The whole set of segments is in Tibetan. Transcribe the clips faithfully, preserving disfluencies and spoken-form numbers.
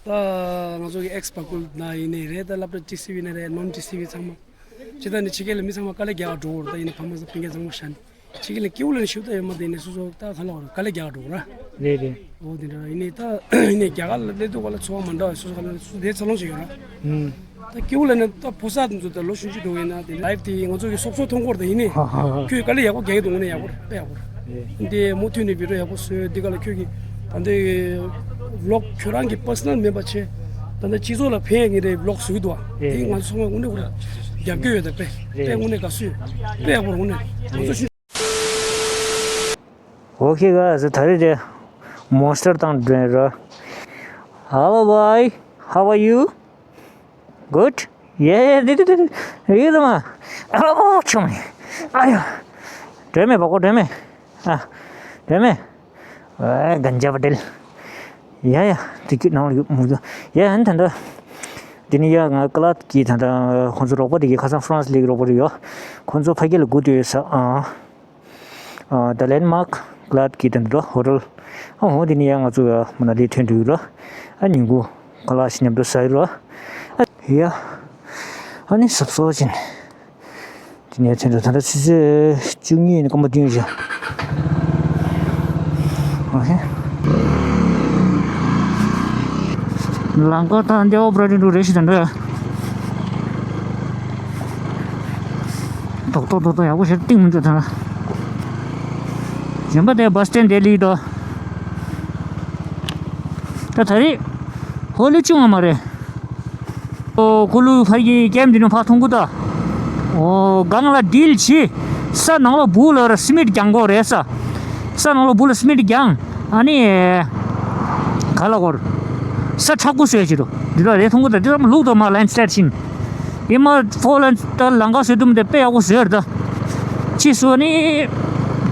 ད་ང་ཚོ་གི་ཨེགས་པ་ཀུལ་ན་ཡིན་ནའི་རེད། ད་སློབ་གྲྭ་ཊི་སི་ཝི་ནས་རེད། ནོན་ཊི་སི་ཝི་ཚང་མ། ཇི་ལྟར་ནི་ཕྱི་རྒྱལ་ལ་མི་ཚང་མ་དཀའ་ལས་རྒྱག་ག་འགྲོ་གི་རེད། ད་ཡིན་ནའི་ཕ་མ་ཚོ་ཕན་ཁེ་ཚང་མ་ཤ་ནི། ཕྱི་རྒྱལ་ལ་སྐྱིད་པོ་ལ་ནི་ཞུ་ད་ཡོད་མ་དེ་ནི་སོ་སོ་ད་ག་ལ་བར་དཀའ་ལས་རྒྱག་ག་འགྲོ་གི་ར། རེད་རེད། འོ་དེ་འདྲ་ཡིན་ནའི་ད་ཡིན་ནའི་རྒྱ་གར་ལ་སླེབས་དུས་ག་ལ་འཚོ་བ་མ་འདྲ་བ་སོ་སོ་ག་ལ་སོ་སོ་དེ་འཚར་ལོངས་བྱེད་ཡོད་ར། ཨུམ། ད་སྐྱིད་པོ་ལ་ནི་ད་ཕོ་གསར་ཚོ་ད་ལོ་གཞོན་སྐྱེས་འགྲོ་གི་ཡིན་ན་དེ་ལའིབ་དེ་ང་ཚོ་གི་སྲོག་ཐོག་མཐོང་སྐོར་དེ་ཡིན་ནའི། ཧ་ཧ་ཧ། ཁྱོད་དཀའ་ལས་ཡག་པོ་རྒྱག་གི་འདུག་དངོས་གནས་ཡག་པོ་རེད། དཔེ་ཡག་པོ་རེད། འདི་མུ་མཐུད་ནས་བི་ཌིའོ་ཡག་པོ་བཟོས། འདི་ག་ལ་ཁྱོད་ཀྱི་ད་འདི་ཝི་ལོག་ཁྱོད་རང་གི་པར་སོ་ནལ་མིན་པ་བྱས། ད་ལྟ་སྤྱི་ཚོགས་ལ་ཕན་ཡག་གི་རེད། ཝི་ལོག་བཟོ་གི་འདུག་བ། རེད། དེ་ང་ཚོ་ཚང་མ་དངོས་གནས་ཁོ་རང་རྒྱབ་སྐྱོར་ཡོད། ད་དཔེ་དཔེ་རེད། དངོས་གནས་དགའ་བསུ་ཡོད། དཔེ་ཡག་པོ་རེད། དངོས་གནས་ང་ཚོ་ཤུ། Okay guys, ད་རེས་དེ་མོན་སི་ཊར་དང་སྒྲོན་ར། Hello boy, how are you? Good? Yeah, yeah, དེ་དེ་དེ་དེ་ཡིན་ཙམ་མ། ཨ་ཨོ་ཆུང་མི། ཨ་ཡ། སྒྲོན་མེ་བ་ཀོ་སྒྲོན་མེ། ཨ། སྒྲོན་མེ། ཨ་གན་ཇ་པ་ཏེལ། ཡ་ཡ། དེ་ཁྱོད་ནང་ལ་ཡོད་མུ་ཡ་ཨན་ད་འདྲ། དེ་ནི་ཡ་ང་ཀ་ལ་ཀི་ད་འདྲ་ཁོང་ཚོ་རོགས་པ་དེ་གི་ཁ་སང་ཧྥ་རན་སི་ལིག་རོགས་པ་དེ་ཡོད། ཁོང་ཚོ་ཕ་གི་ལ་སྒུག་དུས་ས་ཨ། ཨ་ད་ལན་མག་ཀླད་ཀི་དང་འགྲོ་ཧོ་ཊལ། ཨ་ཧོ་དེ་ནི་ཡང་ང་ཚོ་ཡ་མ་ན་ལི་ཐོན་འགྲོ་གི་ར། ཨ་ཉིན་གུང་ཁ་ལག་ཞིག་མཉམ་དུ་ཟ་གི་ར། ཨ་ཡ། ཨ་ནི་གཟབ་གཟབ་བྱས་ནས། དེ་ནས་ཐོན་འགྲོ་ད་ལྟ་ཆུ་ཚོད་བཅུ་གཉིས་ནས་སྐར་མ་བདུན་བཞག་ཨོ་ཧེ། ལམ་ཁ་དང་འདི་ཨོ་པ་རེ་ཊིང་འགྲོ་རེ་ཞིག་དང་འདྲ། རྡོག་རྡོག་རྡོག་རྡོག་ཡག་པོ་ཞིག་བཏིང་མི་འདུག་ད། གཞན་པ་དེ་བ་སི་སི་ཊེན་ཌི་ལི་དོ། ད་ད་རེས་ཧོ་ལི་ཅུང་ང་མ་རེད། ཨོ་ཀུ་ལུ་ཕར་གྱི་ཀེམ་འདི་ནས་ཕར་མཐོང་གི་ད། ཨོ་སྒང་ལ་ཌིལ་བྱས། ས་ནང་ལོགས་སྦུག་ལ་ར་སི་མིད་རྒྱང་གོ་རེད་ས། ས་ནང་ལོགས་སྦུག་ལ་སི་མིད་རྒྱང་། ཨ་ནི། ག་ལ་གོར། ས་མཁྲེགས་པོ་བཟོས་བྱེད་དོ། འདི་ལ་རེད་མཐོང་གི་ད། འདི་ལ་ལུག་དོ་མ་ལན་སི་ལའིཌ་ཕྱིན། ཨེ་མ་ཕོ་ལན་ད་ལམ་ཁ་བཟོས་དུས་མ་དེ་དཔེ་ཡག་པོ་བཟོས་རེད་ད། ཕྱིས་སུ་ནི།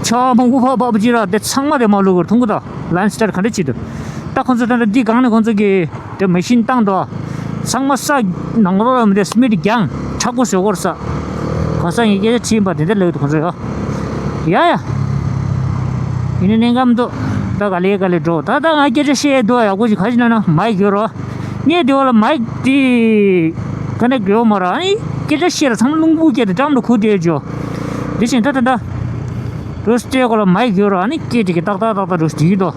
ཆ་མང་པོ་ཕ་ཕ་ཕ་ཅི་ར་དེ་ཚང་མ་དེ་མ་ལུག་གོར་མཐོང་གི་ད། ལན་སི་ལའིཌ་ག་འདྲ་བྱེད་དོ། ད་ཁོང་ཚོ་ད་ད་འདི་སྒང་ནས་ཁོང་ཚོ་གི་དེ་མེ་ཤིན་བཏང་དོ། ཚང་མ་ས་ནང་ལོགས་ལ་མི་དེ་སི་མིད་རྒྱང་མཁྲེགས་པོ་བཟོས་གོར་ས། ག་ས་ཡིན་སྐད་ཆ་དྲིས་པ་དེ་འདྲ་ལབ་ཡོད་དོ་ཁོང་ཚོ་ཡོ། ཡ་ཡ། ཡིན་ནའི་གནད་འགག་མི་འདུག་ད་ག་ལེ་ག་ལེ་འགྲོ། ད་ད་ང་སྐད་ཆ་བཤད་འདུག་ཡག་པོ་ཞིག་ག་ཞིག་ན་ན་མའི་ཁྱོད་རོ། ངས་དེ་བ་ལ་མའི་དེ་ག་ནས་གྱོ་མ་ར། ཨ་ནི་སྐད་ཆ་བཤད་ལ་ཚང་མ་རླུང་བུ་སྐད་དེ་འགྲམ་དུ་ཁུར་དེ་འཇོ། དེ་བཞིན་ད་ད་ད་རོ་སྟེ་གོ་ལ་མའི་ཁྱོད་རོ། ཨ་ནི་སྐད་དེ་གི་ཏག་ཏག་ཏག་ཏག་རོ་སྟེ་གི་དོ།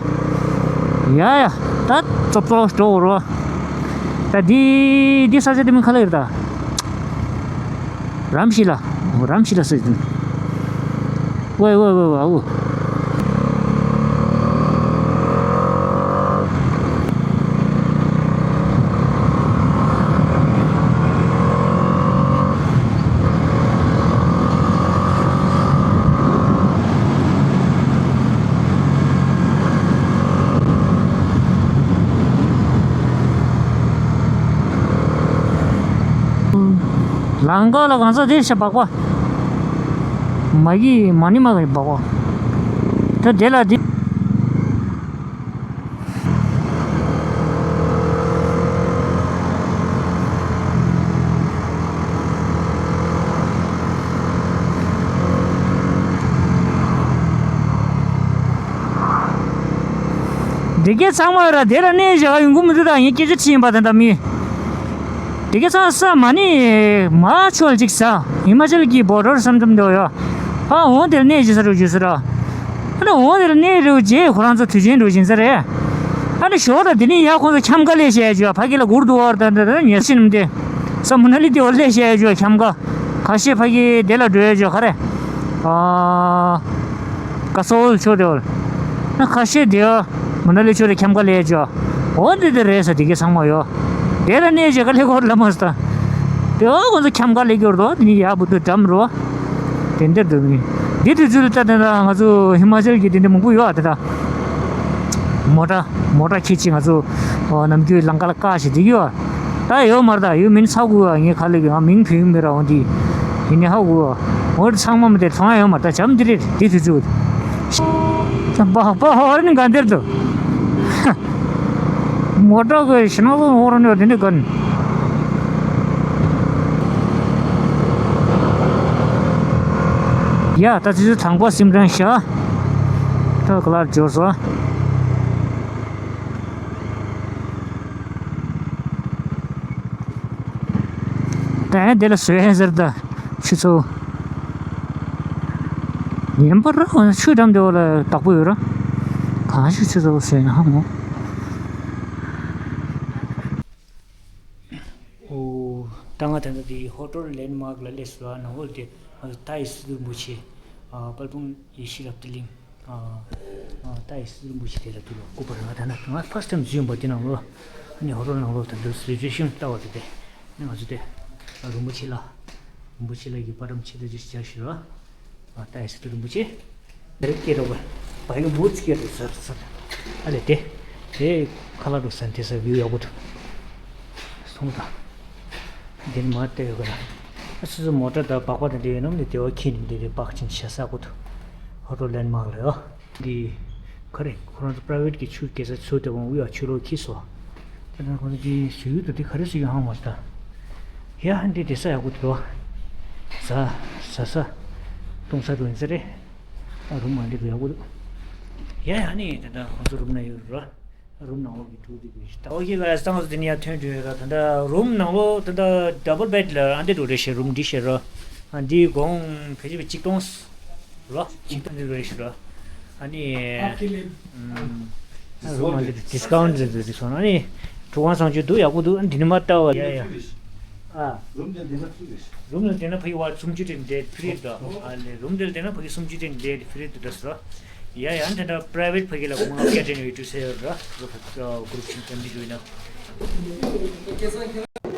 ཡ་ཡ། ད་ཙོབ་ཙོབ་འགྲོ་རོ། ད་དེ་དེ་ས་ཆ་དེ་མིན་ག་ལེ་རེད་ད། རམ་ཤི་ལ། རམ་ཤི་ལ་ཟེར་དུས། ཝེ་ཝེ་ཝེ་ཝེ་ཨའུ། ལམ་ཁ་ལ་གང་ས་དེ་ཤ་སྦག་པ། མ་གི་མ་ནི་མ་གི་སྦག་པ། ད་དེ་ལ་དེ། འདི་གའི་ཚང་མ་ར་དེ་ལ་གནས་བཞག་ཡོང་གི་མི་འདུག་ད་ངས་སྐད་ཆ་དྲིས་ཡིན་པ་དེ་འདྲ་མི། དེ་ག་ཚང་ས་མ་ནི་མ་ཆོལ་ཅིག་ས། ཧི་མ་ཅལ་གྱི་བོར་ཌར་སམ་སམ་འདུག་ཡོ། ཨ་འོང་དེར་གནས་ཅི་ས་རུ་རྒྱུ་ས་ར། ཨ་ནི་འོང་དེར་གནས་རུ་རྗེས་ཁོ་རང་ཚོ་དུས་ཆེན་རུ་ཕྱིན་ས་རེད། ཨ་ནི་ཞོར་ལ་དེ་ནི་ཡ་ཁོང་ཚོ་འཁྱམ་ཁ་ལས་བཤད་རྒྱུ་ཕ་གི་ལ་གུར་འདུག་བར་དང་དེ་ཉེ་ཤི་ནམ་དེ། ས་མུ་ན་ལི་དེ་བ་ལས་བཤད་རྒྱུ་འཁྱམ་ཁ། ཁ་ཤས་ཕ་གི་དེ་ལ་འགྲོ་རྒྱུ་ག་རེ། ཨ། ཀ་སོལ་ཆོས་དེ་བ། ན་ཁ་ཤས་དེ་བ། མུ་ན་ལི་ཆོས་དེ་འཁྱམ་ཁ་ལས་རྒྱུ། འོ་དེ་དེ་རེད་ས་དེ་གི་ཚང་མ་ཡོ། དེ་ལ་གནས་རྒྱུ་ག་ལས་གོ་ལ་མ་སྟ། དེ་བ་ཁོང་ཚོ་འཁྱམ་ཁ་ལས་རྒྱུ་རྡོ་དེ་ནི་ཡ་བུ་དུ་འགྲམ་རོ། དེ་འདིར་འགྲོ་མི། འདི་དུས་ཚོད་ལ་ལྟ་དེ་ན་ང་ཚོ་ཧི་མ་ཅལ་གྱི་དེ་འདྲ་མང་པོ་ཡོད་ཨ་དེ་ད། མོ་ཊ་མོ་ཊ་ཁྱེར་ཅིག་ང་ཚོ་ནམ་རྒྱུན་ལམ་ཁ་ལ་བཀག་ཞིག་བསྡད་ཀྱི་ཡོད། ད་ཡོད་མ་རེད་ད། ཡོད་མིན་ཚ་དགོས་ཨ། ངས་ཁ་ལེ་གི་ང་མིང་བོས་མི་ར་འོང་དེ་ཡིན་ནི་ཧ་གོ་འོ་ཚང་མ་མི་དེ་མཐོང་ཡ་ཡོད་མ་རེད་ད། བྱམས་འདི་རེད་དེ་དུས་ཚོད། ད་པ་པ་ཧོ་ར་ནི་ག་འདིར་དུ། མོ་ཊ་གི་ཤི་ན་གི་ཧོ་ར་ནི་དེ་འདྲ་ག་ནི། ཡ་ད་དུས་ཚོད་དང་པོ་སིམ་དྲན་ཤ། ད་ག་ལ་འབྱོར་སོ། ཨེ་དེ་ལ་བཟོས་ཟེར་ད། ཆུ་ཚོད། ཉན་པ་ར་འོ་ན་ཆུ་འགྲམ་དེ་འོ་ལ་བདག་པོ་ཡོད་ར། གང་ཞིག་ཆུ་ཚོད་བཟོས་ན་ཧ་མོ། ཨོ། ད་ང་ད་ལྟ་དེ་ཧོ་ཊེལ་ལེན་མཱག་ལ་སླེབས་སོང་། ནང་ལོགས་དེ་ང་ཚོ་ཏཱའི་སི་ཏུ་རིན་པོ་ཆེ། ཨ། དཔལ་སྤུངས་ཡེ་ཤེས་རབ་ཏུ་གླིང་། ཨ། ཨ། ཏཱའི་སི་ཏུ་རིན་པོ་ཆེ་དེ་ལ་དུ་ལོ་སྐུ་པར་ང་ད་ན་ང་ཕར་སི་ཊེམ་འཛུལ་ཡོང་པ་དེ་ནང་ལོགས། ཨ་ནི་ཧོ་ཊེལ་ནང་ལོགས་ད་དུ་རི་ཛར་ཝེ་ཤན་ལྟ་བ་དེ་དེ། ཨ་ནི་ང་ཚོ་དེ་རིན་པོ་ཆེ་ལ། རིན་པོ་ཆེ་ལ་གི་པར་རམ་ཆེ་ད་ཅི་ཞིག་བྱ་ཞུ་ར། ཨ། ཏཱའི་སི་ཏུ་རིན་པོ་ཆེ། དེར་སྐྱེས་རོགས་པ། བ་ཡི་མུ་ཙི་སྐྱེས་རོགས་ཟེར་ཟེར། ཨ་ལས་དེ། དེ་ཁ་ལག་འགྲོ་ས་དེ་ས་བིའུ་ཡག་པོ་འདུག་སོང་ད། འདིར་མ་བལྟས་ཡོད་ག་ལ། ཨ་སོ་སོ་མོ་ཊ་དང་སྦག་སྦག་དང་འདྲ་ཡོད་ནམ་ནི་དེ་བ་ཁྱི་ནི་འདི་རེད་པག་ཅིང་བྱ་ས་གོ་འདུག་ཧོ་ཊེལ་ལེན་མཱག་ལ་ཡོད། འདི་ག་རེ་ཁོ་རང་ཚོ་པ་རའི་ཝེ་ཊི་གི་ཆུ་སྐྱེལ་ས་ཚུར་དེ་བང་དབུས་ཨ་ཆུ་ལོག་ཁྱི་སོ། ད་ནང་ཁོ་ཚོ་འདི་བཟོ་ཡུལ་དུ་འདི་ག་རེ་བཟོ་ཡུལ་ཧང་མ་ད། ཡ་ཧ་འདི་དེ་ས་ཡག་པོ་འདུག་ཟ་ཟ་ས་བཏུང་ས་འགྲོ་ཡིན་ས་རེད། ཨ་རུམ་མ་འདི་ག་ཡག་པོ་འདུག་ཡ་ཡ་ནི་ད་ལྟ་ཁོ་ཚོ་རུམ་ན་ཡོད་ར། རུམ་ནང་ལོགས་ཀྱི་དྲུག་དེ་དགོས་ཤིག་ད། ཨོ་ཁེ་ག་སང་སོ་དེ་ནི་ཡང་ཐོན་འགྲོ་ཡོད་ར། ད་ལྟ་རུམ་ནང་ལོགས་ད་ལྟ་ཌབ་བལ་བེཌ་ལ་ཨ་འདི་འགྲོ་རེད་ཤེ། རུམ་འདི་ཤེ་ར། ཨ་འདི་གོང་ཕལ་ཆེར་གཅིག་སྟོང་། རོ་གཅིག་ཏུ་འདི་རེད་ཤི་རོ། ཨ་ནི་ཨ་རུ་མ་འདི་ཌི་སི་ཀའུན་ཊི་འདི་འདི་སོང་ཨ་ནི་གྲུ་ཁང་བཟང་སྤྱོད་འདུག་ཡག་པོ་འདུག་ཨ་འདི་ནི་མ་ལྟ་བ་ཡ་ཡ། ཨ་རུམ་འདི་འདི་ན་ཕི་རི་རེད། རུམ་འདི་འདི་ན་ཕ་གི་བར་སུམ་ཅུ་རེ་འདྲ་ཕི་རི་འདུག་ཨ་ལེ་རུམ་འདི་འདི་ན་ཕ་གི་སུམ་ཅུ་རེ་འདྲ་ཕི་རི་འདུག་འདྲ་སོ། ཡ་ཡ་འདི་ན་པ་རའི་ཝེཊ་ཕ་གི་ལ་གོང་ཨ་ཀེ་ཏྲེན་ཡོད་དུས་སེ་ཡོད་ར། རུ་ཕ་གི་གུ་རུབ་ཆེན་ཕེ་མི་ལི་འགྲོ་ཡིན་ན།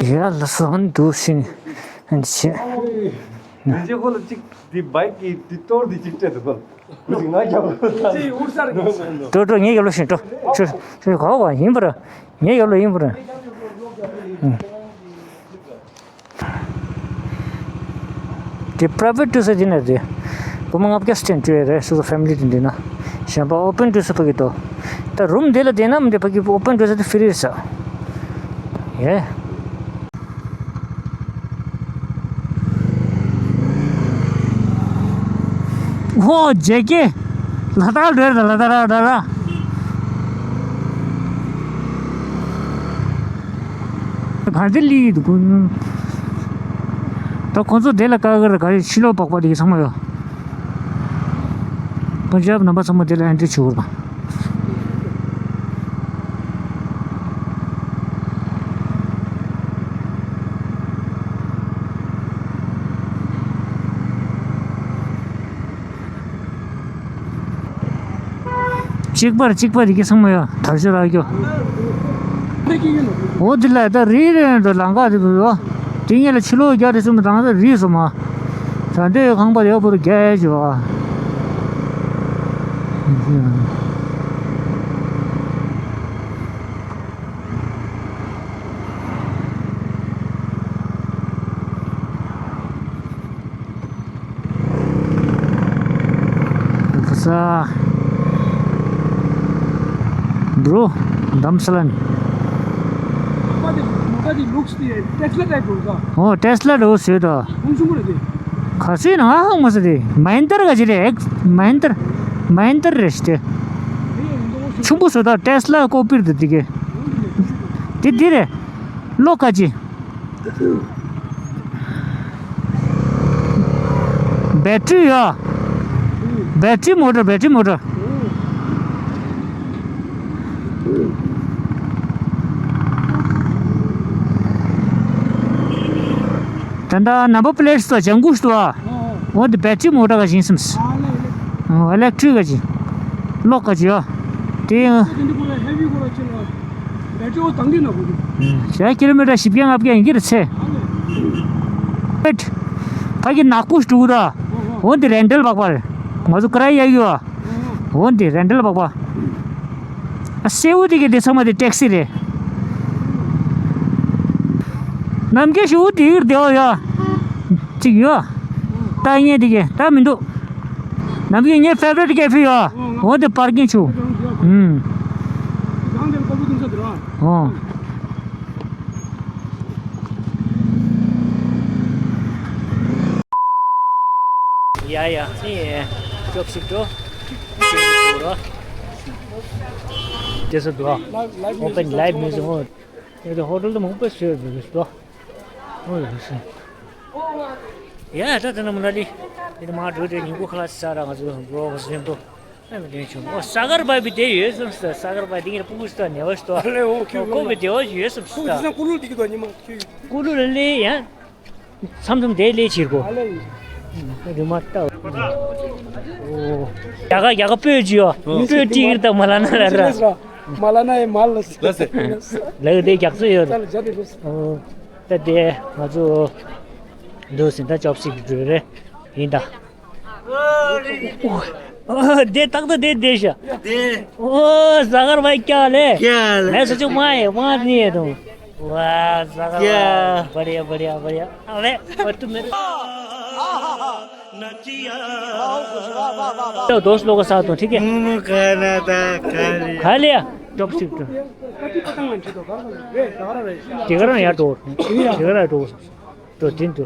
ཡ་ལ་སོང་འདུག་ཤིང་འདི་ཆེ། དེ་རྗེས་ཁོ་ལ་གཅིག་འདི་བའིག་གི་འདི་གཏོར་འདི་གཅིག་སྤྲད་འདུག་གོ། ཁོ་གཅིག་ང་རྒྱབ་ལ་ལྟ། འགྲོ་འགྲོ་ངའི་རྒྱབ་ལ་ཤིང་འགྲོ། ཆུ་ཆུ་ག་བ་ཡིན་པར། ངའི་རྒྱབ་ལ་ཡིན་པར། དེ་པ་རའི་ཝེཊ་འགྲོ་ས་དེ་ནས་རེད། སྒོར་མོ་ལྔ་བརྒྱ་སྤྲད་འགྲོ་ཡ་རེད་སོ་སོ་ཕེ་མི་ལི་དེ་འདི་ན། གཞན་པ་ཨོ་པན་འགྲོ་ས་ཕ་གི་དོ། ད་རུམ་དེ་ལ་བསྡད་ན་མི་འདི་ཕ་གི་ཨོ་པན་འགྲོ་ས་དེ་ཕི་རི་རེད་ས། ཡེ། ཧོ་ཇེ་ཀེ། ལ་དྭགས་རེད་ལ་དྭགས་ར་ར་ར། ག་འདི་ལི་འདུག་ད་ཁོང་ཚོ་དེ་ལ་ཀ་ཀ་ར་ག་རེ་ཕྱི་ལོགས་པགས་པ་དེ་གི་ཚང་མ་ཡོད། པན་ཇབ་རྣམ་པ་ཚང་མ་དེ་ལ་ཨེན་ཊི་རི་བྱེད་དགོས་རེད་པ། གཅིག་པར་གཅིག་པར་ཡི་གེ་ཚང་མ་ཡོད་དར་ཤོར་རག་རྒྱུ། འོ་དེ་ལ་ད་རི་རེ་འགྲོ་ལམ་ཁ་དེ་བུ་བ། དེ་ངེད་ལ་ཕྱི་ལོགས་རྒྱ་རེ་གསུམ་དང་ས་རི་སོ་མ། ད་འདི་ཁང་པ་ཡོད་པོ་རུ་རྒྱ་ཡ་ཞུ་བ། Bro, Damsalan. ཨོ་ཊེ་སི་ལ་འདྲ་བོ་བཟོས་དོ། ག་ཚོད་ན་ཧང་མ་ཟེར་ཏེ་མ་ཧིན་དར་ག་ཅི་རེད། མ་ཧིན་དར། མ་ཧིན་དར་རེད་ཤི་ཏེ། ཆུང་པོ་བཟོས་དོ་ཊེ་སི་ལ་ཀོ་པིར་དུ་དེ་གེ། དེ་འདི་རེད། གློག་ཁ་ཅིག་བེ་ཊི་རི་ཡོད། བེ་ཊི་རི་མོ་ཊར། བེ་ཊི་རི་མོ་ཊར། ད་ལྟ་ནམ་བར་པི་ལེ་ཊི་སྟོ་ལྗང་གུ་སྟོ། འོ་འདི་བེ་ཊི་རི་མོ་ཊར་ག་ཅིག་ཡིན་སམ། ཨ་ལེ་ཨ་ལེ། ཨ་ལེག་ཊི་རིག་ག་ཅིག་གློག་ག་ཅིག་ཡོད། དེ་ཡང་། དེ་འདི་ཁོ་ར་ཧེ་བི་ཁོ་ར་ཆེ་ལ། བེ་ཊི་རི་འོ་དང་གི་ན་གོ་གི། ཞེ་ཀི་ལོ་མི་ཊར་བཞི་བརྒྱ་ལྔ་བརྒྱ་ཡིན་གྱི་རེད་ཚེ། ཨ་ལེ། ཕ་གི་ནག་པོ་ཞིག་འདུག་ད། འོ་འདི་རེན་ཊལ་པགས་པ་རེད། ང་ཚོ་ཀ་ར་ཡ་ཡོད། འོ་འདི་རེན་ཊལ་པགས་པ། ཨ་སེའུ་དེ་གི་དེ་ཚང་མ་དེ་ཊེག་སི་རེད། ནམ་རྒྱུན་ཞུ་དེ་ཡུར་བདེ་བ་ཡོད། གཅིག་ཡོད། ལྟ་ངན་དེ་གི་ལྟ་མི་འདུག་ནམ་རྒྱུན་ངའི་ཕེ་ཝ་རེཊ་ཀེ་ཧྥེ་ཡོད། འོ་དེ་པར་ཀིང་ཆུ། ཨུམ། འོ། ཡ་ཡ་ནི་ཅོབ་ཤིག་འགྲོ། དེ་ཚོ་འགྲོ། ཨོ་པན་ལའེབ་མི་ཟེར་འོ། དེ་ཧོ་ཊེལ་དུ་མང་པོ་ཞིག་འགྲོ། འོ་ཡ་ཤི། ཡ་ད་ད་ནམ་ན་ལི། དེ་ནི་མ་འགྲོ་དེ་ཉིན་གུང་ཁ་ལག་ཟ་ར་ང་ཚོ་འགྲོ་བ་སེམས་པོ། ཨ་མི་དྲན་བྱུང་། ཨོ་ས་གར་བ་བི་དེ་ཡོད་སམ་ས། ས་གར་བ་དེ་ངེད་ཕྲུ་གུ་ཤི་ཏོ་ནེ་བ་ཤི་ཏོ། ཨ་ལེ་ཨོ་ཁྱོད་ཨོ་ཁོ་བི་དེ་ཨོ་ཡོད་སམ་ཁོ་ས། དེ་ས་ཀུ་ལུ་དེ་གི་དོ་ཉི་མ་ཁྱོད། ཀུ་ལུ་ལ་ལེ་ཡ། མཚམས་མཚམས་དེ་ལས་ཕྱིར་གོ། ཨ་ལེ། རི་མ་ལྟ། ཨོ། རྒྱ་གར་རྒྱ་གར་སྤོས་ཅི་ཡོ། སྤོས་ཏི་ཀིར་དང་མ་ལ་ན་ལ་ར། མ་ལ་ན་ཡེ་མ་ལ་ལ་སི། ལ་སི། ལ་དེ་རྒྱག་སོ་ཡོད། ཨོ། ད་དེ་ང་ཚོ་འདུག་ཟིན་ད་ཅོབ་སི་ཀི་འགྲོ་རེ་ཡིན་ད། ཨོ། ཨོ། དེ་ཏག་ཏག་དེ་དེ་ཤ། དེ། ཨོ་ཟ་གར་བའི་ཀྱ་ལེ། ཀྱ་ལེ། ངས་སོ་ཅུ་མ་ཡེ་མ་ནི་ཡེ་དུང་། ཝ་ཟ་གར་བ། ཡ། བ་རི་ཡ་བ་རི་ཡ་བ་རི་ཡ། ཨ་ལེ། ཨོ་ཏུ་མེ། དོ་དོ་སློ་ག་ས་དུང་ཐིག་གེ། མུ་མུ་ཀ་ན་ད་ཀ་ལེ། ག་ལེ་ཡ། ཅོབ་སི་ཀི་དུ། དེ་ག་རང་ཡ་འགྲོ། དེ་ག་རང་འགྲོ། དོ་དིན་དུ།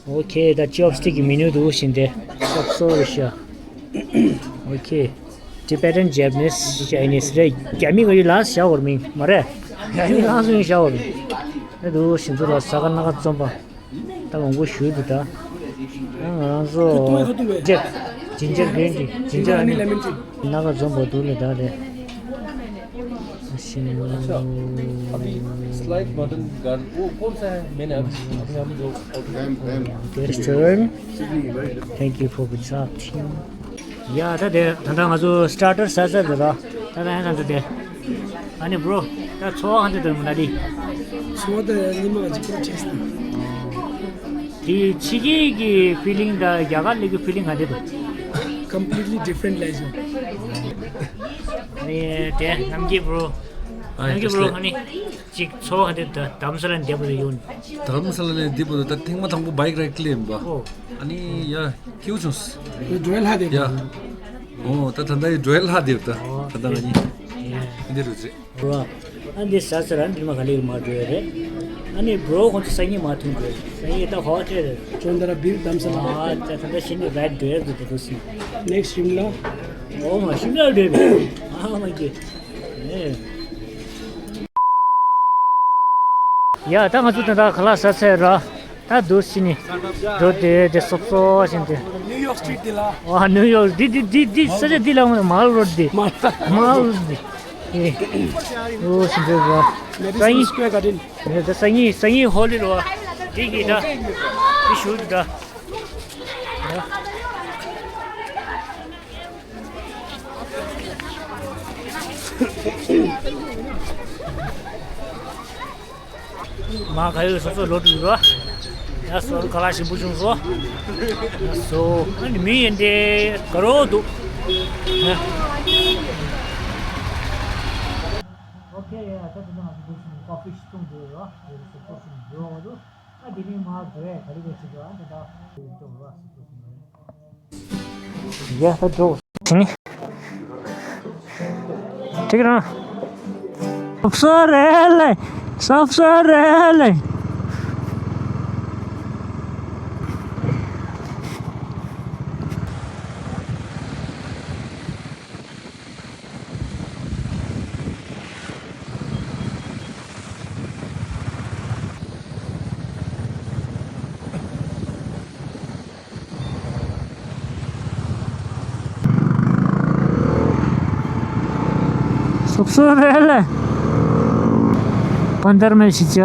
ཨོ་ཁེ། ད་ཅོབ་སི་ཊིག་གི་མེ་ནུ་འདུག་བཞིན་ཏེ། སོབ་སོ་རེ་ཤ། ཨོ་ཁེ། Tibetan Japanese Chinese རེད། རྒྱ་མི་ག་ཡུལ་ལ་བཞག་བར་མིན་མ་རེད། རྒྱ་མི་ལ་སོང་བཞག་བར་མིན། ཨེ་འདུག་བཞིན་ཚོ་ལ་ས་ག་ན་ག་འཛོམས་པ། ད་མང་པོ་ཞུས་འདུག་ད། ང་རང་ཚོ་ཇེ་ཇིན་ཇར་གྷི་རིན་ཊི། ཇིན་ཇར་ཧ་ནི། ན་ག་འཛོམས་པ་འདུག་ལེ་ད་ལེ། अच्छा, अभी slide button कर, वो कौन सा है? मैंने अभी, अभी हम लोग Restaurant. Thank you for the shot. ཡ་ད་དེ་ད་ལྟ་ང་ཚོ་སི་ཊར་ཊར་ཟ་ཟ་དེ་ར། ད་ལྟ་ཡང་ད་ལྟ་དེ། ཨ་ནི་བྷྲོ། ད་ཚོར་བ་ག་འདྲ་འདུག་མ་ན་ལི། ཚོར་བ་ད་ཉི་མ་གཅིག་པུ་ཆེ་སོང་། དེ་ཕྱི་རྒྱལ་གྱི་ཕི་ལིང་དང་རྒྱ་གར་ལ་གི་ཕི་ལིང་ག་འདྲ་འདུག Completely different life. ཨ་ནི་དེ་ནམ་རྒྱལ་བྷྲོ། ཨ་ནམ་རྒྱལ་བྷྲོ་ཨ་ནི་གཅིག་ཚོར་བ་ག་འདྲ་འདུག་དྷ་རམ་ས་ལ་འདེབས་པ་ཡོང་། དྷ་རམ་ས་ལ་ནས་འདེབས་པ་དང་ད་ཐེངས་མ་དང་པོ་བྷའིཀ་རའིཌ་ལེན་པ། ཨོ། ཨ་ནི་ཡ་སྐྱིད་པོ་བྱུང་། འགྲོ་ཡ་ལྷ་དེ། ཡ། ཨོ་ད་ད་ད་ཡི་འགྲོ་ཡ་ལྷ་དེ་ད། ཨོ། ད་ད་ང་གཉིས་ཡ་འདི་རུ་ཚེ། བྷྲོ། ཨ་འདི་ཟ་ཟེར་ར་འདི་མ་ག་ལེར་མ་འགྲོ་ཡ་རེད། ཨ་ནི་བྷྲོ་ཁོང་ཚོ་སང་ཉིན་མ་ཐུང་འགྲོ་ཡ། སང་ཉིན་ད་ཧོ་ཅེ་རེད། ཅོན་ད་ར་བིར་དྷ་རམ་ས་ལ། ཨ་ད་ད་ད་ཤི་ནི་རའིཌ་འགྲོ་ཡ་འདུག་ད་དུ་སི། Next ཤིམ་ལ། ཨོ་མ་ཤིམ་ལ་འགྲོ་ཡ། ཨ་མ་ཀི། ཨེ། ཡ་ད་ང་ཚོ་ད་ད་ཁ་ལག་ཟ་ཚར་ར། ད་འདུག་ཕྱི་ནས་འགྲོ་དེ་དེ་སོབ་སོ་ཞིག་དེ། ནིའུ་ཡོག་སི་ཊི་རིཊ་དེ་ལ། ཨ་ནིའུ་ཡོག་འདི་འདི་འདི་འདི་ས་ཆ་འདི་ལ་མ་ལ་རོཌ་འདི། མ་ལ་རོཌ་འདི། ཨེ། འོ་ཞིག་འདྲ་ར། Madison Square Garden. ད་སང་ཉིན་སང་ཉིན་ཧོ་ལི་རོ། འདི་གི་ད། འདི་ཞུ་འདི་ད། མ་ག་ཡོད་སོ་སོ་ལོ་དྲུག་རོ། ཡ་སོ་ཁ་ལག་ཞིམ་པོ་བྱུང་སོ། ཡ་སོ་ཨ་ནི་མི་ཡིན་ཏེ་ག་རོ་འདུག་ཨོ་ཁེ། ཡ་ད་དེ་ནང་ཀོ་ཕི་ཞིག་འཐུང་དགོས་རོ། ཡ་སོ་ཁོ་ཞིག་འགྲོ་འོ་འདུག་ཨ་དེ་ནས་མ་འགྲོ་ཡ་ག་རེ་ག་ཞིག་འགྲོ་ཨ་དེ་ད་འགྲོ་རོ། ཡ་ད་འགྲོ། དེ་ནི། དེ་ག་རང་། སོབ་སོ་རེད་ལེ། སོབ་སོ་རེད་ལེ། སོབ་སོ་རེད་ལེ། པན་དར་མེ་ཤི་ཅ།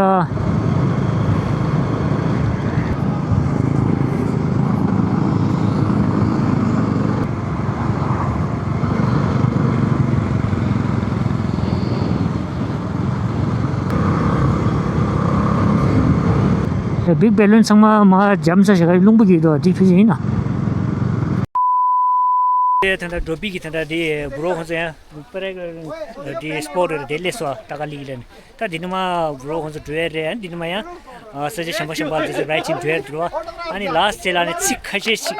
བིག་བེ་ལུན་ཚང་མ་མ་འཇམ་ས་ཞིག་ག་རླུང་བུ་གི་དོ་དེ་ཕི་ཡིན་ན། དེ་ད་ལྟ་འགྲོ་བི་གི་ད་ལྟ་དེ་བུ་རོ་ཁོང་ཚོ་ཡང་པ་རེ་དེ་སྤོ་རེ་དེ་ལས་སོ་ད་ག་ལི་ལན། ད་འདི་ནི་མ་བུ་རོ་ཁོང་ཚོ་འགྲོ་ཡ་རེད། འདི་ནི་མ་ཡང་ས་ཆ་གཞན་པ་གཞན་པ་དེ་ཚོ་རའི་ཊིམ་འགྲོ་ཡ་འདུག་ཨ་ནི་ལ་སི་ཊི་ལ་ནི་ཚིག་ཁ་ཤས་ཤིག་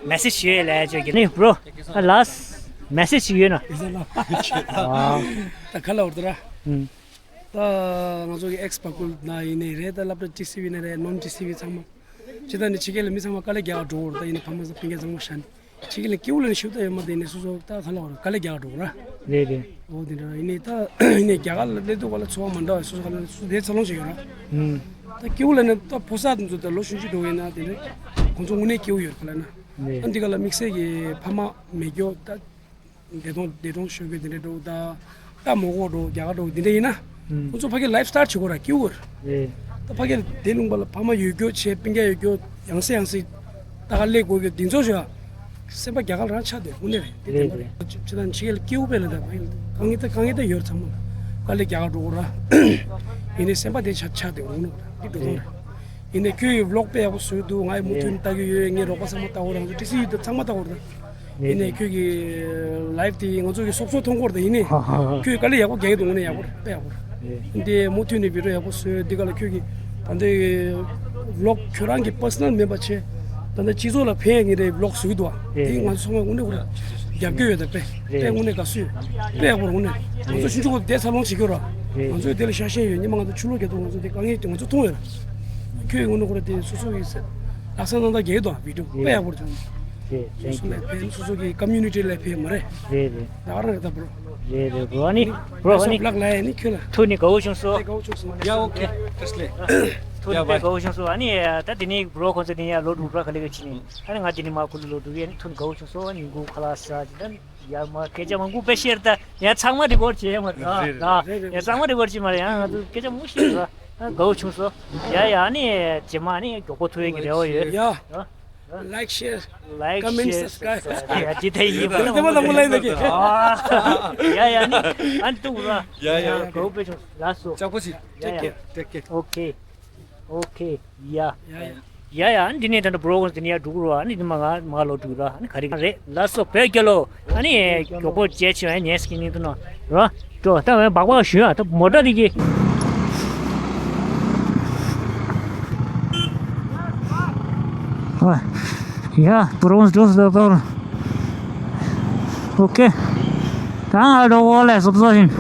མེ་སེ་ཇི་ཞུ་ཡ་ལ་ཡ་ཅོ་གི་ནི་བུ་རོ་ལ་སི་ཊི་མེ་སེ་ཇི་ཞིག་ཡོད་ན། ད་ག་ལ་བར་དུ་ར། ད་ང་ཚོ་གི་ཨེགས་པ་ཀུལ་ན་ཡིན་ནའི་རེད། ད་སློབ་གྲྭ་ཊི་སི་ཝི་ན་རེད། ནོན་ཊི་སི་ཝི་ཚང་མ་ཇི་ལྟར་ནི་ཕྱི་རྒྱལ་ལ་མི་ཚང་མ་དཀའ་ལས་རྒྱག་འགྲོ་བར་ད་ཡིན་ན་ཕ་མ་ཚོ་ཕན་ཁེ་ཚང་མ་ཤ་ནི། ཕྱི་རྒྱལ་ལ་སྐྱེ་བོ་ལ་ནི་ཤུགས་ད་ཡོད་མ་དེ་ནི་སོ་སོ་ད་ག་ལ་བར་དཀའ་ལས་རྒྱག་འགྲོ་ར། རེད་རེད། འོ་དེ་འདྲ་ཡིན་ནའི་ད་ཡིན་ནའི་རྒྱ་གར་ལ་སླེབས་དུས་ག་ལ་ཚོར་བ་མ་འདྲ་བ་སོ་སོ་ག་ལ་སོ་སོ་དེ་འཚར་ལོངས་བྱེད་ཡོད་ར། ཨུམ། ད་སྐྱེ་བོ་ལ་ནི་ད་ཕོ་གསར་དེ་ཚོ་ད་ལོ་ཆུང་ཆུང་འགྲོ་བས་ན་དེ་འདྲ་ཁོང་ཚོ་དངོས་གནས་སྐྱེ་བོ་ཡོད་ག་ལ་ན། ཨ་འདི་ག་ལ་དམིགས་བསལ་གྱི་ཕ་མ་མེད་རྒྱུ་ད། འདས་གྲོངས་འདས་གྲོངས་ཤོར་གི་དེ་འདྲ་འགྲོ་ད། ད་མོ་གོ་འགྲོ་རྒྱ་གར་འགྲོ་དེ་འདྲ་ཡིན་ན། ཁོང་ཚོ་ཕ་གི་ལའིབ་སི་ཊལ་བྱེད་དགོས་ར་སྐྱེ་བོ་ར། ད་ཕ་གི་དེ་ལུང་པ་ལ་ཕ་མ་ཡོད་རྒྱུ་བྱས་སྤུན་ཀྱག་ཡོད་རྒྱུ་ཡང་སེ་ཡང་སེ་ད་ག་སླེབས་དགོས་རྒྱུ་དེ་ཚོ་ཞག་སེམས་པ་རྒྱ་གར་རང་ཆགས་དེ་དངོས་གནས་རེད་དེ་བདེན་པ་རེད། ཅི་ད་ཕྱི་རྒྱལ་སྐྱེ་བོ་དཔེ་ལ་ད་གང་ངེས་ད་གང་ངེས་ད་ཡོད་ཚང་མ་ལ་དཀའ་ལས་རྒྱ་གར་འགྲོ་དགོས་ར། ཡིན་ནའི་སེམས་པ་དེ་ཆགས་ཆགས་དེ་འོང་ནོ་འདི་འགྲོ་སྟངས་རེད། ཡིན་ནའི་ཁྱོད་ཀྱི་བི་ལོག་དཔེ་ཡག་པོ་བཟོས་འདུག་ང་ཡི་མུ་མཐུད་ནས་ལྟ་གི་ཡོད། ངའི་རོགས་པ་ཚང་མ་ལྟ་དགོས་ར། ང་ཚོ་ཊི་སི་ཡུ་དེ་ཚང་མ་ལྟ་དགོས་ར། ཡིན་ནའི་ཁྱོད་ཀྱི་ལའིབ་དེ་ང་ཚོ་གི་སོབ་སོབ་མཐོང་གི་རེད་ད། ཡིན་ནའི་ཁྱོད་ཀྱི་དཀའ་ལས་ཡག་པོ་རྒྱག་གི་འདུག་དངོས་གནས་ཡག་པོ་རེད། དཔེ་ཡག་པོ་རེད། འདི་མུ་མཐུད་ནས་བི་ཌི་ཡོ་ཡག་པོ་བཟོས། འདི་ག་ལ་ཁྱོད་ཀྱི་ད་ལྟའི་བི་ལོག་ཁྱོད་རང་གི་པར་སོ་ནལ་མིན་པ་བྱས། ད་ལྟ་སྤྱི་ཚོགས་ལ་ཕན་ཡག་གི་རེད་བི་ལོག་བཟོ་གི་འདུག་ཨ། དེ་ང་ཚོ་ཚང་མ་དངོས་གནས་ཁོ་ར་རྒྱབ་སྐྱོར་ཡོད་ད། དཔེ་དཔེ་དངོས་གནས་དགའ་བསུ་ཡོད། དཔེ་ཡག་པོ་རེད་དངོས་གནས། ང་ཚོ་ཆུང་ཆུང་གོ་བསྡད་ཚར་ལོང་བྱེད་རྒྱུ་ར། ང་ཚོའི་དེ་ལ་ཤ་ཞེན་ཡོད། ཉི་མ་ང་ཚོ་ཆུ་ལོག་རྒྱག་དུས་ང་ཚོ་དེ་དཀའ་ངལ་དེ་ང་ཚོ་མཐོང་ཡོད་ར། ཁྱོད་ཀྱི་དངོས་གནས་ཁོ་ར་དེ་སོ་སོ་གི་ལག་སང་ནང་ད་རྒྱག་གི་འདུག་ཨ། བི་ཌི་ཡོ་དཔེ་ཡག་པོ་རེད་ད། རེད། སོ་སོ་ལ་ཕན། སོ་སོ་གི་ཀོ་མིའུ་ནི་ཊི་ལ་ཕན་མ་རེད། རེད་རེད། ད་ག་རང་རེད་ད་བི་ལོག་རེད་རེད་བི་ལོག་ཨ་ནི་བི་ལོག་ཨ་ནི་ལགས་ལགས་ཨ་ནི་ཁྱོད་ལ་ཐུགས་ནས་དགའ་བོ་བྱུང་སོང་། དགའ་བོ་བྱུང་སོང་། ཡ་ཨོ་ཁེ་ཏེས་ལེ། ཐུགས་ནས་དཔེ་དགའ་བོ་བྱུང་སོང་། ཨ་ནི་ད་དེ་ནས་བི་ལོག་ཁོང་ཚོ་དེ་ནས་ཡར་ལོག་འགྲོ་ར་ག་ལེ་ག་ཕྱིན་ནས། ཨ་ནི་ང་དེ་ནས་མར་ཁུ་ལུ་ལོག་འགྲོ་གི། ཨ་ནི་ཐུགས་ནས་དགའ་བོ་བྱུང་སོང་། ཉིན་གུང་ཁ་ལག་ཟ་ཅིག་ད་ཡར་མར་སྐད་ཆ་མང་པོ་དཔེ་བཤད་ད། ཡ་ཚང་མ་རི་ཀོཌ་བྱས་མ་རེད་ད། ཡ་ཚང་མ་རི་ཀོཌ་བྱས་མ་རེད། ཡང་ང་ཚོ་སྐད་ཆ་མང་པོ་བཤད་ད། དགའ་བོ་བྱུང་སོང་། ཡ་ཡ་ཨ་ནི་རྗེས་མ་ཨ་ནི་མགྱོགས་པོ་ཐུག་ཡས་ཀྱི་རེ་བ་ཡོད། ཡ། ཡ། Like, share, ལའིག་comment, ཤེར་སབ་སི་ཀ་རའིབ། ཡ་ཅི་དེ་ཡིན་པ་དེ་མ་དང་པོ་ལ་ཡིན་ད་གི། ཡ་ཡ་ནི་ཨ་ནི་ཏུ་ར། ཡ་ཡ། གའུ་པེ་ཆུང་ལ་སོ། ཅག་པོ་ཞིག་ཡ་ཡ། Take care, take care. Okay, okay. ཡ་ཡ་ཡ་ཡ། ཨ་ནི་འདི་ནས་ད་ལྟ་བི་ལོག་ཁོང་འདི་ནས་ཡར་འགྲོ་གི་རེད་བ། ཨ་ནི་འདི་མ་ང་མ་ལོག་འགྲོ་གི་རེད། ཨ་ནི་ག་རེ་རེད་ལ་སོ་བེ་རྒྱལ་ལོ། ཨ་ནི་མགྱོགས་པོ་བྱས་ཆེ་བ་ཉེས་སྐྱིད་ནི་དུ་ནོ་རོ། ཏོ་ད་བའི་སྦག་སྦག་ཞུ་ཡ་ད་མོ་ཊ་རིག་གི། ཡ་བི་ལོག་འགྲོ་སོང་ད་ལྟ། ཨོ་ཁེ། ད་ང་འགྲོ་གོ་ལེ་སོབ་སོ་ཞིན།